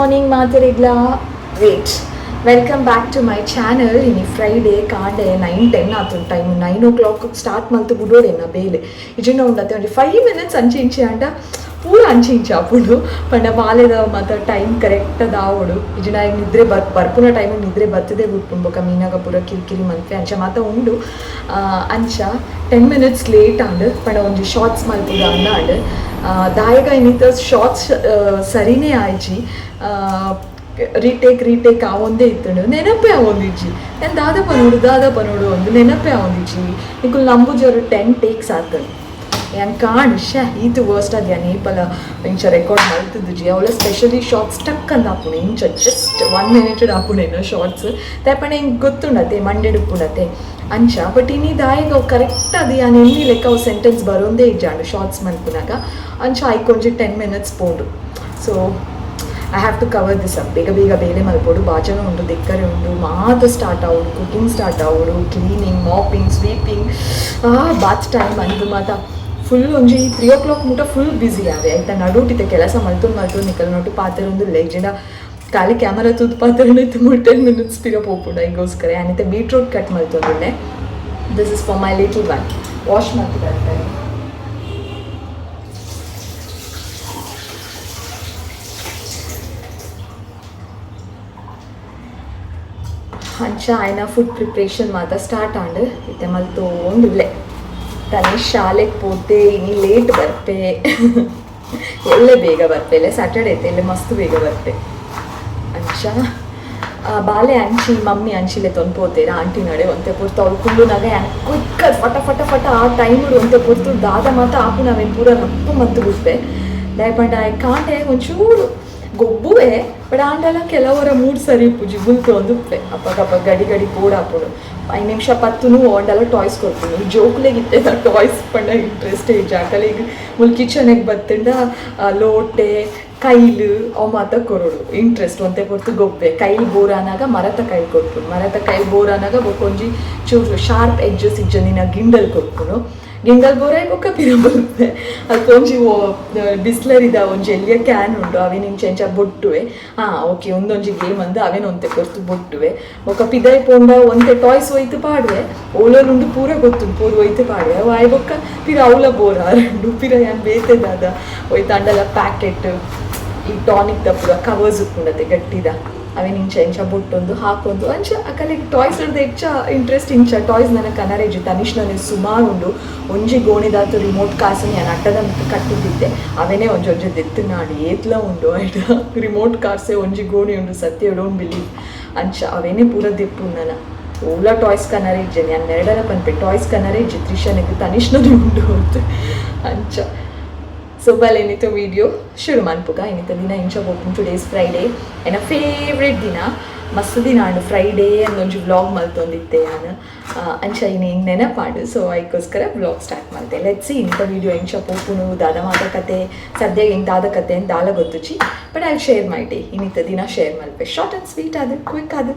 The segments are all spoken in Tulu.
Morning ಮಾತೆರೆಗ್ಲಾ. Wait, welcome back to my channel. ಇನಿ Friday ಕಾಂಡೆ 9:10 ಆತುಂಡು time. 9 o'clock start ಮಲ್ತು ಬುಡೋಡೆನ್ನ ಬೇಲೆ. ಇಜಿಂಡ ಉಂಡತೆ ಒಂಜಿ 5 ಮಿನಿಟ್ಸ್ ಅಂಚೆ ಇಂಚೆ ಆಂಡ ಪೂರ ಅಂಚೆ ಇಂಚೆ ಆಪುಂಡು. ಪಂಡ ಬಾಲೆದ ಮಾತ ಟೈಮ್ ಕರೆಕ್ಟ್ ಆವೊಡು. ಇಜಿಂಡ ಆಯಗ್ ನಿದ್ರೆ ಬರ್ಪುನ ಟೈಮಿಗೆ ನಿದ್ರೆ ಬರ್ತದೆ ಬುಡ್ಪುಂಡು. ಬೊಕ ಮೀನಾಗ ಪೂರ ಕಿರಿಕಿರಿ ಮನ್ಪೆ ಅಂಚ ಮಾತ ಉಂಡು. ಅಂಚ 10 ಮಿನಿಟ್ಸ್ ಲೇಟ್ ಆಂಡ್. ಪಂಡ ಒಂಜಿ ಶಾರ್ಟ್ಸ್ ಮಲ್ಪುದ ಅಂದ ಆಂಡ್. ದಾಯಗ ಇನ್ನಿತ ಶಾರ್ಟ್ಸ್ ಸರಿನೇ ಆಯ್ಜಿ. Retake retake ಆವೊಂದೇ ಇತ್ತುಂಡು. ನೆನಪೇ ಆವೊಂದಿಜ್ಜಿ ನಾನು ದಾದ ಪನೋಡು ದಾದ ಪನೋಡು ಒಂದು ನೆನಪೇ ಆವೊಂದಿಜ್ಜಿ. ನಿಕುಲು ನಂಬುಜರು, 10 ಟೇಕ್ಸ್ ಆತಂಡು. ಯಾನ್ ಕಾಣ್ ಶ್ಯಾ, ಈತ್ ವರ್ಸ್ಟ್ ಅದು. ಯಾನ್ ಏಪಲ ಇಂಚ ರೆಕಾರ್ಡ್ ಮಲ್ತುದುಜಿ. ಅವಳ specially shorts ಟಕ್ ಅಂದ್ ಆಪುಂಡು. ಇಂಚ just one minute ಆಪುಂಡು ಶಾರ್ಟ್ಸ್. ದಾಯೆ ಹಿಂಗೆ ಗೊತ್ತುಂಡತೆ, ಮಂಡೆಡ್ ಉಪ್ಪುಂಡತೆ ಅಂಚ. ಬಟ್ ಇನಿ ದಾಯೆಗ್ ಅವು ಕರೆಕ್ಟ್ ಅದು ಯಾನ್ ಎನ್ನಿ ಲೆಕ್ಕ ಅವು ಸೆಂಟೆನ್ಸ್ ಬರೋಂದೇ ಇಜ್ಜಾಂಡು ಶಾರ್ಟ್ಸ್ ಮನ್ಪುನಾಗ. ಅಂಚ ಐಕೊಂಜಿ 10 ಮಿನಿಟ್ಸ್ ಪೋಂಡು. So I have to cover this up. ಬೇಗ ಬೇಗ ಬೇಲೆ ಮಲ್ಪೊಡು. ಬಾಜನ ಉಂಡು, ದಿಕ್ಕರೆ ಉಂಡು, ಮಾತ ಸ್ಟಾರ್ಟ್ ಆವೊಡು, ಕುಕಿಂಗ್ ಸ್ಟಾರ್ಟ್ ಆವೊಡು, cleaning, mopping, sweeping, Baat time ಅಂದು ಮಾತ ಫುಲ್ ಒಂಜಿ 3 ಓ ಕ್ಲಾಕ್ ಮುಟ ಫುಲ್ ಬ್ಯುಸಿ ಆವೆ. ಆಯ್ತಾ, ನಡುಟಿತ್ತೆ ಕೆಲಸ ಮಲ್ತೊಂದು ಮಲ್ತೊಂದು ನಿಕಲ್ ನೊಟ್ಟು ಪಾತೆರೊಂದು ಲೆಜೆಂಡ. ಖಾಲಿ ಕ್ಯಾಮರಾ ತೂದು ಪಾತೆರೊಂದು 10 ಮಿನಿಟ್ಸ್ ಪಿರ ಪೋಪುಂಡು. ಐಗೋಸ್ಕರ ಆನಿತೆ ಬೀಟ್ರೂಟ್ ಕಟ್ ಮಲ್ತೊಂದುಲ್ಲೆ. This is for my little one. Wash ಮಲ್ತು ಬರ್ತಾರೆ. ಅಂಚ ಆಯ್ನ ಫುಡ್ ಪ್ರಿಪ್ರೇಷನ್ ಮಾತ ಸ್ಟಾರ್ಟ್ ಆಂಡ್. ಇತ್ತೆ ಮಲ್ತೊಂದುಲ್ಲೆ. ತನಿ ಶಾಲೆಗೆ ಪೋತೆ, ಇನಿ ಲೇಟ್ ಬರ್ಪೆ. ಎಲ್ಲೇ ಬೇಗ ಬರ್ಪೆ. ಇಲ್ಲ, ಸ್ಯಾಟರ್ಡೆ ಐತೆ, ಎಲ್ಲೇ ಮಸ್ತ್ ಬೇಗ ಬರ್ಪೆ. ಅಂಚ ಬಾಲೆ ಅಂಚಿ ಮಮ್ಮಿ ಅಂಚಿಲೆ ತೊನ್ಪೋತೇರ ಆಂಟಿ ನಡೆ. ಒಂತೆ ಪೊರ್ತು ಅವಳು ಕುಳ್ಳುನಾಗ ಯಾನ್ ಕ್ವಿಕ್ ಫಟ ಫಟ ಫಟ ಆ ಟೈಮ್ ಒಂತೆ ಪೊರ್ತು ದಾದ ಮಾತ ಆಪು ನಾವೇನು ಪೂರ ರಪ್ಪ ಮತ್ತು ಬಿಡ್ಪೆ. ದಯಪಂಡ ಕಾಂಡೆ ಒಂಚೂರು ಗೊಬ್ಬುವೆ. ಬಟ್ ಆಂಡಲ ಕೆಲವರ ಮೂಡ್ ಸರಿ ಇಪ್ಪುಜಿ, ಬುಲ್ತು ಒಂದು ಉಪ್ಪೆ. ಅಪ್ಪಗಪ್ಪ ಗಡಿ ಗಡಿ ಪೋಡ ಆಪುಂಡು. 5 ನಿಮಿಷ ಪತ್ತುನು ಓಂಡಲ ಟಾಯ್ಸ್ ಕೊಡ್ತೀನಿ. ಜೋಕುಲೆಗ್ ಇತ್ತೆ ಟಾಯ್ಸ್ ಪಂಡ ಇಂಟ್ರೆಸ್ಟ್ ಇಜ್ಜಿ ಅಕಲೆಗ್. ಮುಲ್ ಕಿಚನಿಗೆ ಬತ್ತಂಡ ಲೋಟೆ, ಕೈಲು ಅವು ಮಾತ ಕೊರೊಡು ಇಂಟ್ರೆಸ್ಟ್. ಒಂತೆ ಪೊರ್ತು ಗೊಬ್ಬೆ. ಕೈಲ್ ಬೋರ್ ಆನಾಗ ಮರತ ಕೈಲ್ ಕೊಡ್ಪುನು. ಮರತ ಕೈಲ್ ಬೋರ್ ಆನಾಗ ಬೊಕೊಂಜಿ ಚೂರು ಶಾರ್ಪ್ ಎಡ್ಜಸ್ ಇಜ್ಜಂದಿನ ಗಿಂಡಲ್ ಕೊಡ್ಪುನು. ಗಿಂಡಲ್ ಬೋರಾಯ್ ಬೊಕ್ಕ ಪಿರ ಬರ್ಪೆ. ಅಲ್ಪ ಒಂಜಿ ಬಿಸ್ಲರಿದ ಒಂಜಿ ಎಲ್ಲಿಯ can ಉಂಡು. ಅವೇನ್ ಇಂಚ ಇಂಚ ಬೊಟ್ಟುವೆ. ಹಾ ಓಕೆ, ಒಂದೊಂಜಿ ಗೇಮ್ ಅಂದ್ ಅವೇನ್ ಒಂತೆ ಪೊರ್ತು ಬೊಟ್ಟುವೆ. ಬೊಕ್ಕ ಪಿದಾಯ್ ಪೋಂಡ ಒಂತೆ ಟಾಯ್ಸ್ ಒಯ್ತು ಪಾಡುವೆ. ಓಲೋಲುಂಡು ಪೂರ ಗೊತ್ತುಂಡು, ಪೂರ ಒಯ್ತು ಪಾಡುವೆ. ಅವು ಆಯ್ ಬೊಕ್ಕ ಪಿರ ಅವ್ಲ ಬೋರ್ ಆರಂಡು. ಪಿರ ಯಾನ್ ಬೇತೆ ದಾದ ಒಯ್ತಾಂಡಲ ಪ್ಯಾಕೆಟ್, ಈ ಟಾನಿಕ್ ದ ಪೂರ ಕವರ್ಸ್ ಉಪ್ಪುಂಡತೆ ಗಟ್ಟಿದ, ಅವೇನ್ ಇಂಚ ಇಂಚ ಬೊಟ್ಟೊಂದು ಹಾಕೊಂದು. ಅಂಚ ಅಕಲೆಗ್ ಟಾಯ್ಸ್ ಹಿಡ್ದು ಹೆಚ್ಚ ಇಂಟ್ರೆಸ್ಟ್. ಇಂಚ ಟಾಯ್ಸ್ ನನ್ನ ಕನರೇಜ್ ತನಿಷ್ನನೆ ಸುಮಾರು ಉಂಡು. ಒಂಜಿ ಗೋಣಿದಾತು ರಿಮೋಟ್ ಕಾಸನ್ ಯಾನ್ ಅಟ್ಟದ ಮಿತ್ತ್ ಕಟ್ಟುದಿತ್ತೆ. ಅವೇನೇ ಒಂಜಿ ಒಂಜಿ ದೆತ್ತು ನಾಡು ಏತ್ಲ ಉಂಡು. ಐಟ ರಿಮೋಟ್ ಕಾರ್ಸೆ ಒಂಜಿ ಗೋಣಿ ಉಂಡು, ಸತ್ಯ, don't believe. ಅಂಚ ಅವೇನೇ ಪೂರ ದೆಪ್ಪು ನನ. ಓಲ ಟಾಯ್ಸ್ ಕನರೆ ಇಜ್ಜೆ. ಯಾನ್ ಮೆರಡಲ ಪನ್ಪೆ, ಟಾಯ್ಸ್ ಕನರೆ ಇಜ್ಜೆ ತ್ರಿಷನಿಗೆ, ತನಿಷ್ನನೆ ಉಂಡು ಅಂತ. ಅಂಚ ಸೊ ಬಲೆ ಏನಿತ್ತು ವಿಡಿಯೋ ಶುರು ಮನ್ಪುಗ. ಇನ್ನಿತ ದಿನ ಇಂಚ ಪೋಪುಂಡು? ಟುಡೇಸ್ ಫ್ರೈಡೇ, ಎನ್ನ ಫೇವ್ರೆಟ್ ದಿನ. ಮಸ್ತ್ ದಿನ ಆಂಡ್ ಫ್ರೈಡೇ ಅಂದೊಂಜಿ ವ್ಲಾಗ್ ಮಲ್ತೊಂದಿತ್ತೆ ಯಾನ್. ಅಂಚ ಇನಿ ಹಿಂಗೆ ನೆನಪಾಂಡು. ಸೊ ಐಕೋಸ್ಕರ ವ್ಲಾಗ್ ಸ್ಟಾರ್ಟ್ ಮಲ್ತೆ. Let's see ಇಂಥ ವಿಡಿಯೋ ಇಂಚ ಪೋಪುನು, ದಾದ ಮಾತ ಕತೆ. ಸದ್ಯ ಹಿಂಗೆ ದಾದ ಕತೆ ಅಂತ ದಾಲ ಗೊತ್ತುಚಿ, but I share my day. ಇನ್ನಿತ ದಿನ share Malpe. Short and sweet ಅದು, ಕ್ವಿಕ್ ಅದು.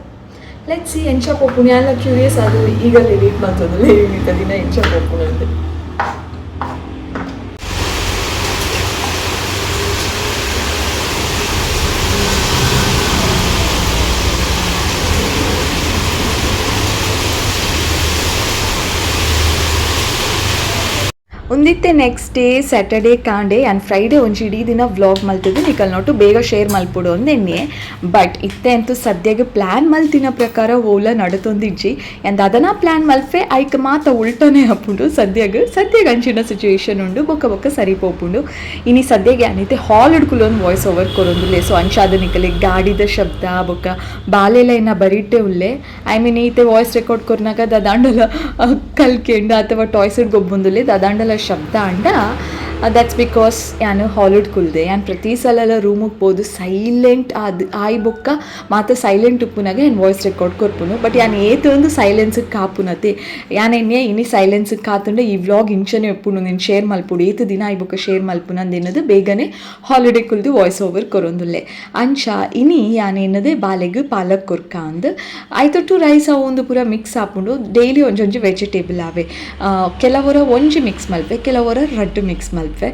Let's see ಎಂಚ ಪೋಪುನು. ಎಲ್ಲ ಕ್ಯೂರಿಯಸ್ ಅದು ಈಗಲೇ ವೇಟ್ ಮಲ್ತೊಂದುಲ್ಲೆ, ಇನ್ನಿತ ದಿನ ಎಂಚ ಪೋಪುನು ಅಂತ. ಉಂದಿತ್ತೆ next day Saturday ಕಾಂಡೆ. ಆ್ಯಂಡ್ ಫ್ರೈಡೇ ಒಂಜಿ ಇಡೀ ದಿನ ವ್ಲಾಗ್ ಮಲ್ತಿದ್ದು ನಿಕಲ್ ನೋಟು ಬೇಗ ಶೇರ್ ಮಲ್ಪೊಡು ಅಂದೆನ್ನೆ. ಬಟ್ ಇತ್ತೆ ಅಂತೂ ಸದ್ಯಗೆ ಪ್ಲ್ಯಾನ್ ಮಲ್ತಿನ ಪ್ರಕಾರ ಓಲ ನಡತೊಂದಿಜ್ಜಿ. ಆ್ಯಂಡ್ ಅದನ್ನ ಪ್ಲ್ಯಾನ್ ಮಲ್ಫೆ ಐಕ್ ಮಾತ ಉಲ್ಟನೆ ಆಪುಂಡು. ಸದ್ಯಗೆ ಸದ್ಯಗೆ ಅಂಚಿನ ಸಿಚುವೇಶನ್ ಉಂಡು. ಬೊಕ್ಕ ಬೊಕ್ಕ ಸರಿ ಪೋಪುಂಡು. ಇನಿ ಸದ್ಯಗೆ ಅನಿತೆ ಹಾಲ್ ಹಿಡ್ಕುಲೊಂದು ವಾಯ್ಸ್ ಓವರ್ ಕೊರೊಂದುಲ್ಲೆ. ಸೊ ಅಂಚಾದ ನಿಕಲೆ ಗಾಡಿದ ಶಬ್ದ ಬೊಕ್ಕ ಬಾಲೆಲ ಇನ್ನ ಬರಿಟ್ಟೆ ಉಲ್ಲೆ. I mean, ಈತೆ ವಾಯ್ಸ್ ರೆಕಾರ್ಡ್ ಕೊರ್ನಾಗ ದಾದಾಂಡಲ ಕಲ್ಕೆಂಡು ಅಥವಾ ಟಾಯ್ಸ್ ಗೊಬ್ಬೊಂದುಲ್ಲೆ. ದಾದಾಂಡಲ ಶಬ್ದ ಅಂಡ that's because ಯಾನು ಹಾಲಿಡ್ ಕುಲ್ದೆ. ಯಾನ್ ಪ್ರತಿ ಸಲ ರೂಮಿಗೆ ಪೋದು ಸೈಲೆಂಟ್ ಅದು ಆಯ್ ಬೊಕ್ಕ ಮಾತ ಸೈಲೆಂಟ್ ಉಪ್ಪುನಾಗ ಯಾನ್ ವಾಯ್ಸ್ ರೆಕಾರ್ಡ್ ಕೊರ್ಪುನು. ಬಟ್ ಯಾನ್ ಏತ್ ಒಂದು ಸೈಲೆನ್ಸ್ ಕಾಪುನತೆ. ಯಾನ್ ಎನ್ನೆ ಇನಿ ಸೈಲೆನ್ಸ್ ಕಾತುಂಡ ಈ ವ್ಲಾಗ್ ಇಂಚನೆ ಉಪ್ಪುನು, ನೀನು ಶೇರ್ ಮಲ್ಪುಡು, ಏತ್ ದಿನ ಆಯ್ ಬೊಕ್ಕ ಶೇರ್ ಮಲ್ಪುನ ಅಂದೆನ್ನದು ಬೇಗನೆ ಹಾಲಿಡೇ ಕುಲ್ದು ವಾಯ್ಸ್ ಓವರ್ ಕೊರೊಂದುಲ್ಲೆ. ಅಂಚ ಇನಿ ಯಾನ್ ಎನ್ನದೆ ಬಾಲೆಗ್ ಪಾಲಕ್ ಕೊರ್ಕ ಅಂದ್. ಐತೊಟ್ಟು ರೈಸ್ ಅವು ಒಂದು ಪೂರ ಮಿಕ್ಸ್ ಆಪುಂಡು. ಡೈಲಿ ಒಂಜೊಂಜಿ ವೆಜಿಟೇಬಲ್ ಆವೆ. ಕೆಲವರ ಒಂಜಿ ಮಿಕ್ಸ್ ಮಲ್ಪೆ, ಕೆಲವರ ರಡ್ಡು ಮಿಕ್ಸ್ ಮಲ್ಪೆ. ಮಲ್ಪೆ.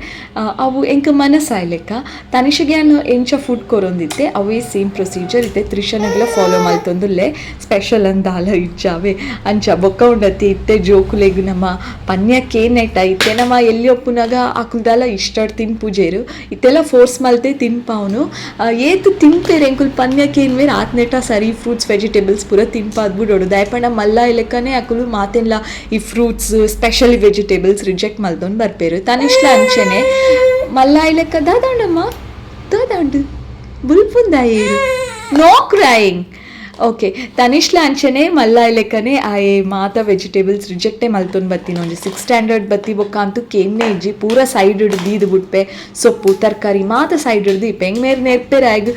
ಅವು ಎಂಕ್ ಮನಸ್ಸಾಯ್ಲೆಕ್ಕ ತನಿಷಗೆ ಯಾನ್ ಎಂಚ ಫುಡ್ ಕೊರೊಂದಿತ್ತೆ ಅವೇ ಸೇಮ್ ಪ್ರೊಸೀಜರ್ ಇತ್ತೆ ತ್ರಿಷನಗ್ಲ ಫಾಲೋ ಮಲ್ತೊಂದುಲ್ಲೆ. ಸ್ಪೆಷಲ್ ಅಂದಾಲ ಇಜ್ಜಾವೆ ಅಂಚ ಬೊಕ್ಕ ಉಂಡತಿ ಇತ್ತೆ ಜೋಕುಲೆಗ್ ನಮ್ಮ ಪನ್ಯ ಕೇನೆಟ ಇತ್ತೆ ನಮ್ಮ ಎಲ್ಲಿ ಒಪ್ಪುನಾಗ ಅಕುಲ್ದಾಲ ಇಷ್ಟಡ್ ತಿನ್ಪುಜೆರ್ ಇತ್ತೆಲ್ಲ ಫೋರ್ಸ್ ಮಲ್ತೆ ತಿನ್ಪಾವುನು. ಏತ್ ತಿನ್ಪೆರ್ ಎಂಕುಲು ಪನ್ಯ ಕೇನ್ವೇರ್ ಆತ್ನೆಟ ಸರಿ ಫ್ರೂಟ್ಸ್ ವೆಜಿಟೇಬಲ್ಸ್ ಪೂರ ತಿನ್ಪಾದ್ ಬುಡೋಡು. ದಾಯೆ ಮಲ್ಲ ಲೆಕ್ಕನೆ ಅಕುಲು ಮಾತೆನ್ಲ ಈ ಫ್ರೂಟ್ಸ್ ಸ್ಪೆಷಲಿ ವೆಜಿಟೇಬಲ್ಸ್ ರಿಜೆಕ್ಟ್ ಮಲ್ತೊಂದು ಬರ್ಪೆರ್. ತನಿಷ್ಲ ಅಂಚೆನೆ ಮಲ್ಲ ಲೆಕ್ಕ ದಾದಾಂಡಮ್ಮ ದಾದಾಂಡು ಬುಲ್ಪುಂದಾಯೇರು ನೋ ಕ್ರೈಯಿಂಗ್ ಓಕೆ. ತನಿಷ್ಲ ಅಂಚೆನೆ ಮಲ್ಲ ಲೆಕ್ಕನೆ ಆಯೆ ಮಾತ ವೆಜಿಟೇಬಲ್ಸ್ ರಿಜೆಕ್ಟೇ ಮಲ್ತೊಂದು ಬತ್ತೀನಿ. ಒಂಜಿ 6 ಸ್ಟ್ಯಾಂಡರ್ಡ್ ಬತ್ತಿ ಬೊಕ್ಕ ಅಂತೂ ಕೇನ್ನೆ ಇಜ್ಜಿ, ಪೂರ ಸೈಡ್ ದೀದ್ ಬುಡ್ಪೆ, ಸೊಪ್ಪು ತರಕಾರಿ ಮಾತ ಸೈಡ್ ಹಿಡ್ದು ಇಪ್ಪೆ. ಹೆಂಗ್ ಮೇರ್ ನೆರ್ಪೆರ್ ಆಯ್ಗ್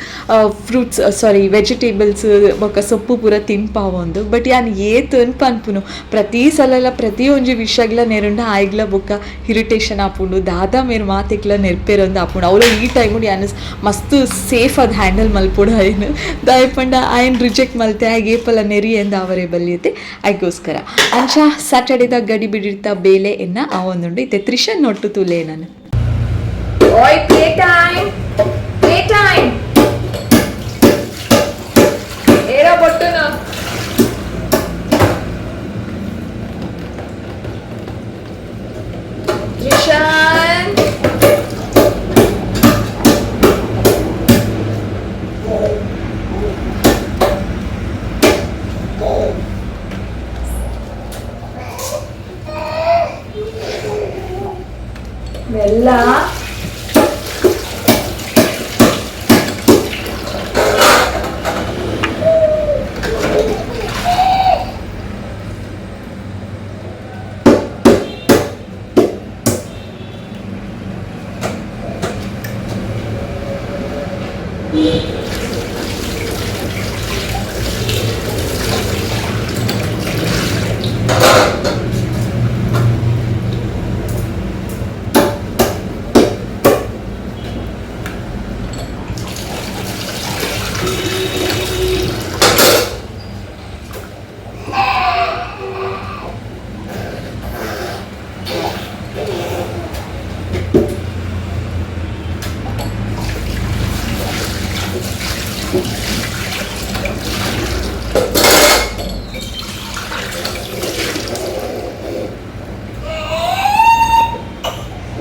ಫ್ರೂಟ್ಸ್ ಸಾರಿ ವೆಜಿಟೇಬಲ್ಸ್ ಬೊಕ್ಕ ಸೊಪ್ಪು ಪೂರ ತಿನ್ಪಾವೊಂದು. ಬಟ್ ಯಾನ್ ಏತ್ ಪನ್ಪುನು ಪ್ರತಿ ಸಲಲ ಪ್ರತಿ ಒಂಜಿ ವಿಷಯಗ್ಲ ನೆರುಂಡ ಆಯ್ಗ್ಲ ಬೊಕ್ಕ ಇರಿಟೇಷನ್ ಆಪುಂಡು. ದಾದಾ ಮೇರ್ ಮಾತೆಕ್ಲ ನೆರ್ಪೆರೊಂದು ಆಪುಂಡು. ಅವಳ ಈ ಟೈಮು ಯಾನ್ ಮಸ್ತ್ ಸೇಫ್ ಅದು ಹ್ಯಾಂಡಲ್ ಮಲ್ಪೊಡು ಆಯ್ನ್. ದಾಯೆ ಪಂಡ ಆಯ್ನ್ ರಿಜೆಕ್ಟ್ ಮಲ್ತೆ ಆಯ್ಗೆ ಏಪಲ ನೆರಿ ಎಂದ ಅವರೇ ಬಲ್ಲಿಯತೆ ಐಗೋಸ್ಕರ. ಅಂಚ ಸ್ಯಾಟರ್ಡೇದ ಗಡಿ ಬಿಡಿರ್ತ ಬೇಲೆ ಎನ್ನ ಆವೊಂದುಂಡು. ಇತ್ತೆ ತ್ರಿಷನ್ ನೊಟ್ಟು ತುಲೆ ನಾನು. ಓಯ್ ಪ್ಲೇ ಟೈಮ್ ಪ್ಲೇ ಟೈಮ್ ಏರ ಬೊಟ್ಟುನ ತ್ರಿಷನ್ ಮೆಲ್ಲ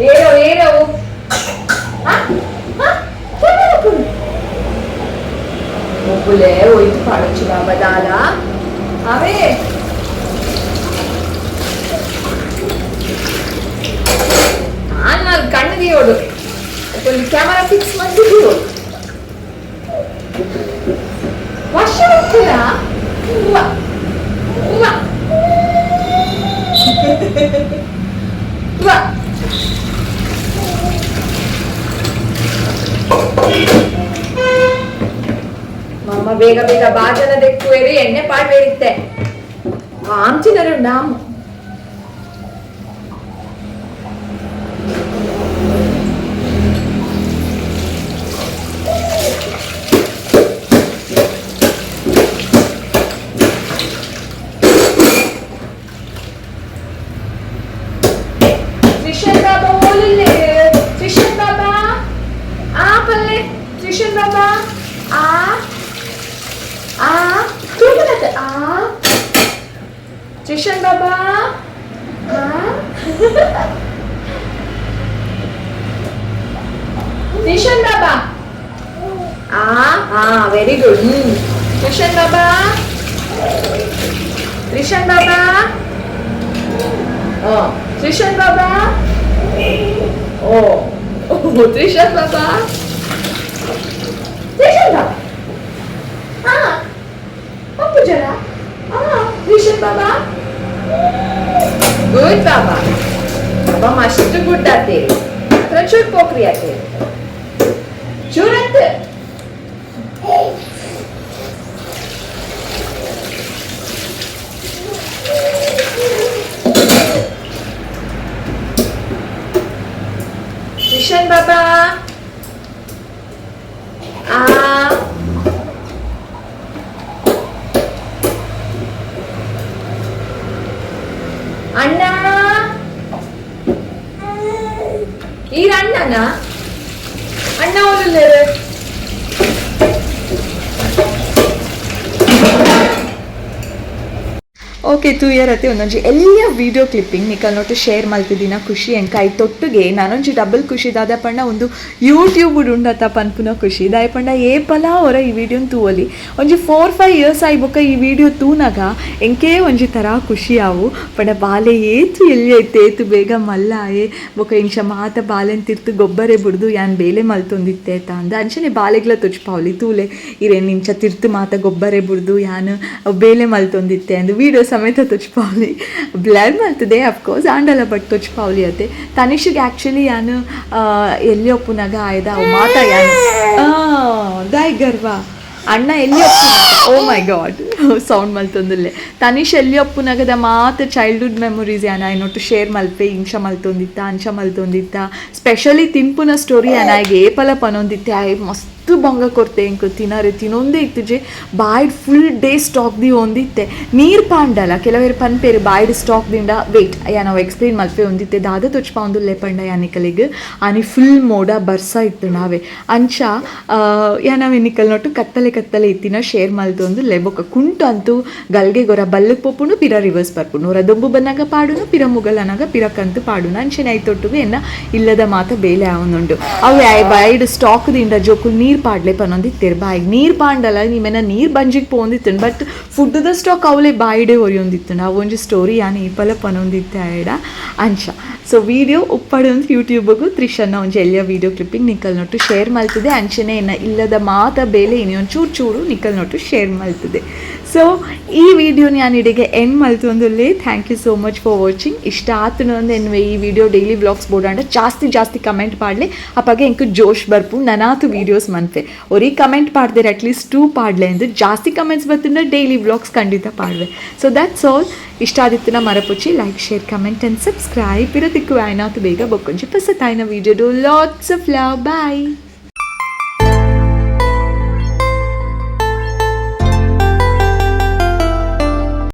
ಏರೋ ಏರೋ ಮೊಬ್ಬುಲೆ ಒಯ್ತು ಪಾಡೊಚ್ಚಿ ಬಾಬಾ ದಾಲ ಅವೇ ನಾನು ಕಣ್ಣು ದಿಯೋಡು ಒಂದು ಕ್ಯಾಮರಾ ಫಿಕ್ಸ್ ಮಾಡ್ತಿದ್ದೀಯೋ ವರ್ಷ ಹೋಗ್ತೀರಾ ಹೂವ ಹೂವ ಹೂವ. ಮಮ್ಮ ಬೇಗ ಬೇಗ ಬಾಜನ ದೆಕ್ಕುವೇರು ಎಣ್ಣೆ ಪಾಡ್ಬೇರಿತ್ತೆ ಆಂಚಿನರು ನಾಮ್ ತ್ರಿಷನ್ ಬಾಬಾ ಓಲಿಲ್ಲೆ ತ್ರಿಷನ್ ಬಾಬಾ ಆ ಪಲ್ಲೆ ತ್ರಿಷನ್ ಬಾಬಾ ಆ ಆ ತೂಕನತ್ತೆ ಆ ತ್ರಿಷನ್ ಬಾಬಾ ಆ ತ್ರಿಷನ್ ಬಾಬಾ ಆ ಆ ವೆರಿ ಗುಡ್. ತ್ರಿಷನ್ ಬಾಬಾ ತ್ರಿಷನ್ ಬಾಬಾ ಓ ತ್ರಿಷನ್ ಬಾಬಾ ಓ ತ್ರಿಷನ್ ಬಾಬಾ ತ್ರಿಷನ್ ಬಾಬಾ ಆ ಪಪ್ಪು ಜರ ಆ ತ್ರಿಷನ್ ಬಾಬಾ ಗುಡ್ ಬಾಬಾ ಬಾಬಾ ಮಸ್ತ್ ಗುಡ್ ಆತೆ ಅತ್ರ ಚೂರ್ ಪೋಕ್ರಿ ಆತೆ ಚೂರತ್ ತ್ರಿಷನ್ ಬಾಬಾ ಆ ಅಣ್ಣ ಓಕೆ, ತೂಯರ್ ಅತ್ತೆ, ಒಂದೊಂಜಿ ಎಲ್ಲ ವಿಡಿಯೋ ಕ್ಲಿಪ್ಪಿಂಗ್ ನಿಕಲ್ನೊಟ್ಟು ಶೇರ್ ಮಲ್ತಿದ್ದಿನ ಖುಷಿ ಎಂಕ. I ತೊಟ್ಟುಗೆ ನಾನೊಂಜಿ ಡಬಲ್ ಖುಷಿ. ದಾದ ಪಂಡ, ಒಂದು ಯೂಟ್ಯೂಬ್ ಉಂಡತ ಪನ್ಪುನ ಖುಷಿ. ದಾಯ ಪಂಡ, ಏಪಲ ಹೊರ ಈ ವಿಡಿಯೋನ್ ತೂವಲಿ. ಒಂಜಿ 4-5 ಇಯರ್ಸ್ ಆಯಿ ಬೊಕ್ಕ ಈ ವಿಡಿಯೋ ತೂನಗ ಎಂಕೇ ಒಂಜಿ ತರ ಖುಷಿ ಆವು. ಪಂಡ ಬಾಲೆ ಏತು ಎಲ್ಲಿ ಐತೆ, ಏತು ಬೇಗ ಮಲ್ಲ ಆಯೆ. ಬೊಕ್ಕ ಇಂಚ ಮಾತ ಬಾಲೆನ್ ತಿರ್ತು ಗೊಬ್ಬರೆ ಬುಡ್ದು ಯಾನ್ ಬೇಲೆ ಮಲ್ತೊಂದಿತ್ತೆ ಅಂದ. ಅಂಚನೆ ಬಾಲೆಗ್ಲ ತೊಜ್ಪಾವ್ಲಿ, ತೂಲೆ, ಇರೇನ್ ಇಂಚ ತಿರ್ತು ಮಾತ ಗೊಬ್ಬರೆ ಬುಡ್ದು ಯಾನ್ ಬೇಲೆ ಮಲ್ತೊಂದಿತ್ತೆ ಅಂದ್ ವಿಡಿಯೋ ಸಮೇತ ತೊಜ್ಪಾವ್ಲಿ. ಬ್ಲರ್ ಮಲ್ತದೆ ಅಫ್ಕೋರ್ಸ್, ಆಂಡಲ ಬಟ್ ತೊಜ್ಪಾವ್ಲಿ ಅತ್ತೆ. ತನಿಷಿಗೆ ಆ್ಯಕ್ಚುಲಿ ಯಾನ್ ಎಲ್ಲಿ ಒಪ್ಪುನಾಗ ಆಯ್ದ ಅವು ಮಾತ ಯಾನ್ ದಾಯ್ ಗರ್ವ ಅಣ್ಣ ಎಲ್ಲಿ ಓ ಮೈ ಗಾಡ್, ಸೌಂಡ್ ಮಲ್ತೊಂದುಲ್ಲೆ. ತನಿಷ್ ಎಲ್ಲಿ ಒಪ್ಪುನಾಗದ ಮಾತ ಚೈಲ್ಡ್ಹುಡ್ ಮೆಮೊರೀಸ್ ಯಾನ್ ಆಯ್ನೊಟ್ಟು ಶೇರ್ ಮಲ್ಪೆ. ಇಂಚ ಮಲ್ತೊಂದಿತ್ತ, ಅಂಚ ಮಲ್ತೊಂದಿತ್ತ. ಸ್ಪೆಷಲಿ ತಿನ್ಪುನ ಸ್ಟೋರಿ ಯಾನ್ ಆಯ್ಗೆ ಏಪಲ ಪನೊಂದಿತ್ತೆ. ಆಯ್ ಮಸ್ತ್ ಬಂಗ ಕೊರ್ತೆ ಎಂಕ್ ತಿನರೆ. ತಿನೊಂದೇ ಇತ್ತುಜೆ. ಬಾಯ್ಡ್ full day stock the ಒಂದಿತ್ತೆ. ನೀರು ಪಾಂಡಲ ಕೆಲವರು ಪನ್ಪೇರು ಬಾಯ್ಡ್ ಸ್ಟಾಕ್ ದಿಂಡ. ವೇಟ್, ಯಾ ನಾವು ಎಕ್ಸ್ಪ್ಲೇನ್ ಮಲ್ಪೆ ಒಂದಿತ್ತೆ. ದಾದ ತೊಚ್ಪಾವೊಂದುಲ್ಲೆ ಪಂಡ, ಯಾನಿಕಲಿಗ್ ಆನಿ ಫುಲ್ ಮೋಡ ಬರ್ಸ ಇತ್ತು ನಾವೇ. ಅಂಚ ಯಾ ನಿಕಲ್ ನೊಟ್ಟು ಕತ್ತಲೆ ಕತ್ತಲೆ ಇತ್ತಿನ ಶೇರ್ ಮಲ್ತೊಂದು ಬೊಕ್ಕ ಕುಂಟು ಅಂತೂ ಗಲ್ಗೆ ಗೊರ ಬಲ್ಲಕ್ ಪೋಪುಂಡು, ಪಿರ ರಿವರ್ಸ್ ಬರ್ಪುಂಡು. ಹೊರ ದೊಂಬು ಬನ್ನಾಗ ಪಾಡುನು, ಪಿರ ಮುಗಲನಾಗ ಪಿರಕಂತು ಪಾಡುನು. ಅಂಚನೆ ಐತೊಟ್ಟುಗು ಎನ್ನ ಇಲ್ಲದ ಮಾತ ಬೇಲೆ ಆವೊಂದುಂಡು. ಅವು ಬಾಯ್ಡ್ ಸ್ಟಾಕ್ ದಿಂಡ ಜೋಕುಲ್ ನೀರ್ ಪಾಡ್ಲೆ ಪನೊಂದಿತ್ತೆರ್. ಬಾಯಿಗ್ ನೀರ್ ಪಾಂಡಲ ನಿಮೆನ ನೀರ್ ಬಂಜಿಗ್ ಪೋಂದಿತ್ತು, ಬಟ್ ಫುಡ್ದ ಸ್ಟಾಕ್ ಅವಲೇ ಬಾಯಿಡೆ ಒರಿಯೊಂದಿತ್ತು. ಅವು ಒಂಜಿ ಸ್ಟೋರಿ ಯಾನ್ ಈ ಪಲ ಪನೊಂದಿತ್ತೆ ಆಯಡ ಅಂಚ. ಸೊ ವಿಡಿಯೋ ಉಪ್ಪಡು ಅಂತ ಯೂಟ್ಯೂಬ್ಗೂ ತ್ರಿಷನ್ನ ಒಂಜಿ ಎಲ್ಲಿಯ ವಿಡಿಯೋ ಕ್ಲಿಪ್ಪಿಂಗ್ ನಿಕಲ್ ನೊಟ್ಟು ಶೇರ್ ಮಲ್ತದೆ. ಅಂಚನೆ ಎನ್ನ ಇಲ್ಲದ ಮಾತ ಬೇಲೆ ಇನಿ ಒಂಚೂರು ಚೂರು ನಿಕಲ್ ನೊಟ್ಟು ಶೇರ್ ಮಲ್ತದೆ. ಸೊ ಈ ವಿಡಿಯೋ ನಾನು ಇಡಿಗೆ and ಮಲ್ತೊಂದುಲ್ಲೆ. Thank you so much for watching. ಇಷ್ಟ ಆತನು ಅಂದ್ರೆ ಎನ್ವೆ ಈ video, daily vlogs ಬೋಡಾಂಡ ಜಾಸ್ತಿ ಜಾಸ್ತಿ ಕಮೆಂಟ್ ಪಾಡ್ಲೆ. ಅಪ್ಪಾಗೆ ಎಂಕ್ ಜೋಶ್ ಬರ್ಪು, ನನಾತು ವೀಡಿಯೋಸ್ ಮನ್ಪೆ. ಒರಿ ಕಮೆಂಟ್ ಪಾಡ್ದೇರ್, ಅಟ್ಲೀಸ್ಟ್ 2 ಪಾಡ್ಲೆ ಅಂದು. ಜಾಸ್ತಿ ಕಮೆಂಟ್ಸ್ ಬತ್ತಿಂದ ಡೈಲಿ ವ್ಲಾಗ್ಸ್ ಖಂಡಿತ ಪಾಡ್ವೆ. So that's all. ಇಷ್ಟ ಆದಿತ್ತಿನ ಮರಪುಚ್ಚಿ like, share, comment and subscribe. ಇರೋದಕ್ಕೂ ಆಯ್ನಾತು ಬೇಗ ಬೊಕ್ಕೊಂಚಿ ಪಸತಾಯ್ನ video. Lots of love, bye.